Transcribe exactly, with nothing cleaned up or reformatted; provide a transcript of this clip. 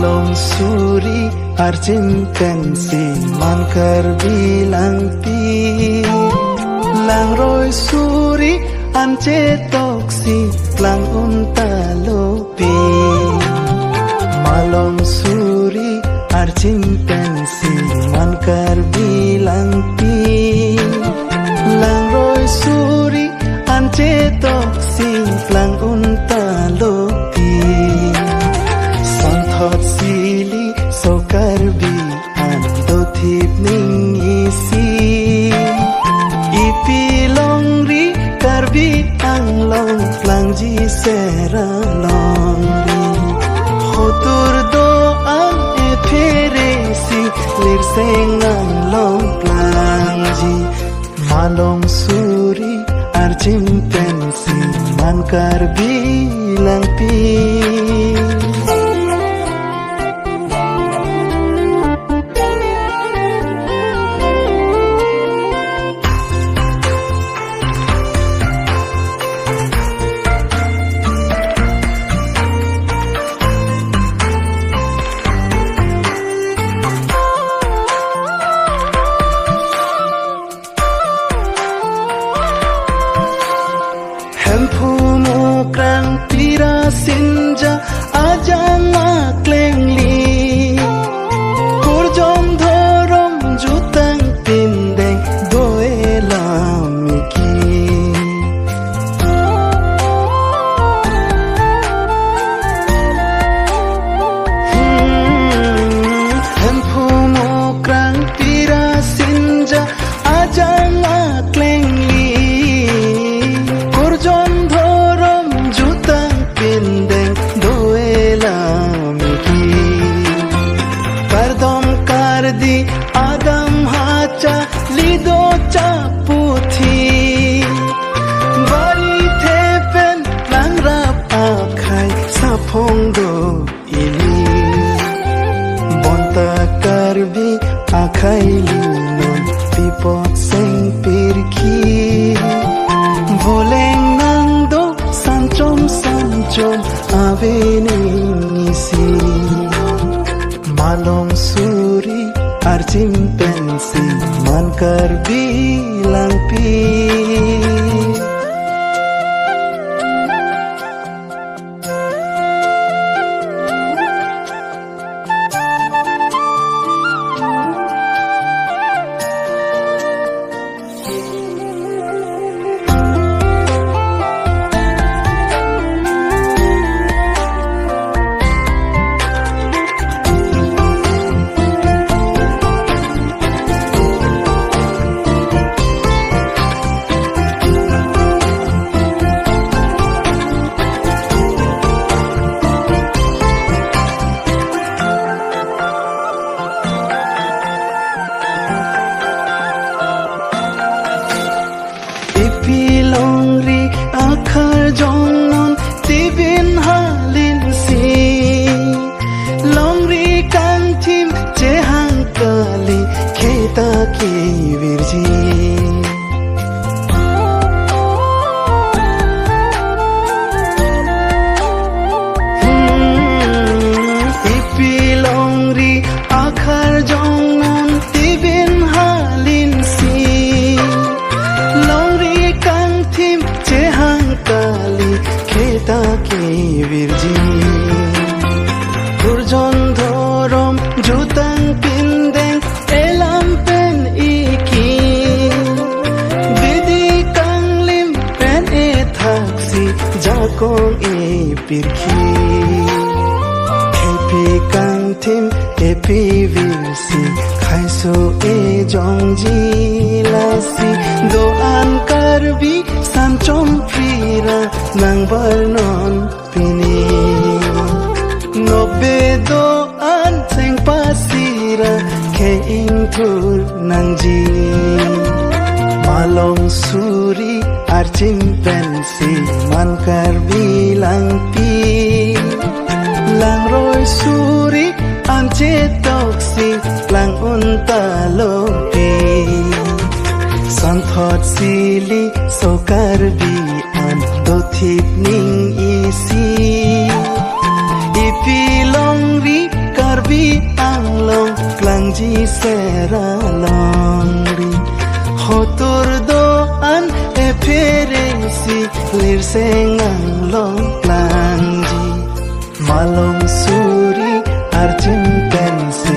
Malong suri arjin pensi man Karbi Langpi. Langroi suri anche toksi klang-un talopi. Malong suri arjin pensi man Karbi Langpi. Langroi suri anche toksi klang-un talopi. Santhot sili so Karbi an dothip ning isi. Ipi longri Karbi Anglong plangji sera longri. Hotur do-an epheresi lirseng Anglong plangji. Malong suri arjin pensi man Karbi Langpi. Hemphu Mukrang Pira Sinja ajang aklengli. Kurjong dhorom jutang pindeng do-e lam iki. Hmm, Hemphu Mukrang Pira Sinja ajang aklengli. Kurjong dhorom jutang pindeng do-e lam iki. Kardom kardi agam hacha lido chaputhi. Bari thepen langrap akhai saphong do ili. Bonta Karbi akhai linon pipot seng pirki. Voleng nangdo sanchom sanchom avening isi. Malong suri arjin pensi man Karbi Langpi. Ipi longri akhar jongnon tibin halinsi. Longri kangthim chehang kali kheta kevirji. Hmm, ipi longri akhar jongnon tibin halinsi. Longri kangthim chehang kali kheta kevirji. Kurjong dhorom jutang pindeng elam pen iki. Bidi kanglim pen ethaksi jakong epirki. Epi kangthim epi virsi khaiso ejongji lasi. Do-an Karbi sanchom pira nangbarnon pini. Nokbe do-an seng pasira ke ingthur nangji. Malong suri arjin pensi man Karbi Langpi. Langroi suri anche toksi klang-un talopi. Santhot sili so Karbi an dothip ning isi. Ipi longri Sera longri hotur do-an ephere si lirseng anglong plangji. Malong suri arjin pensi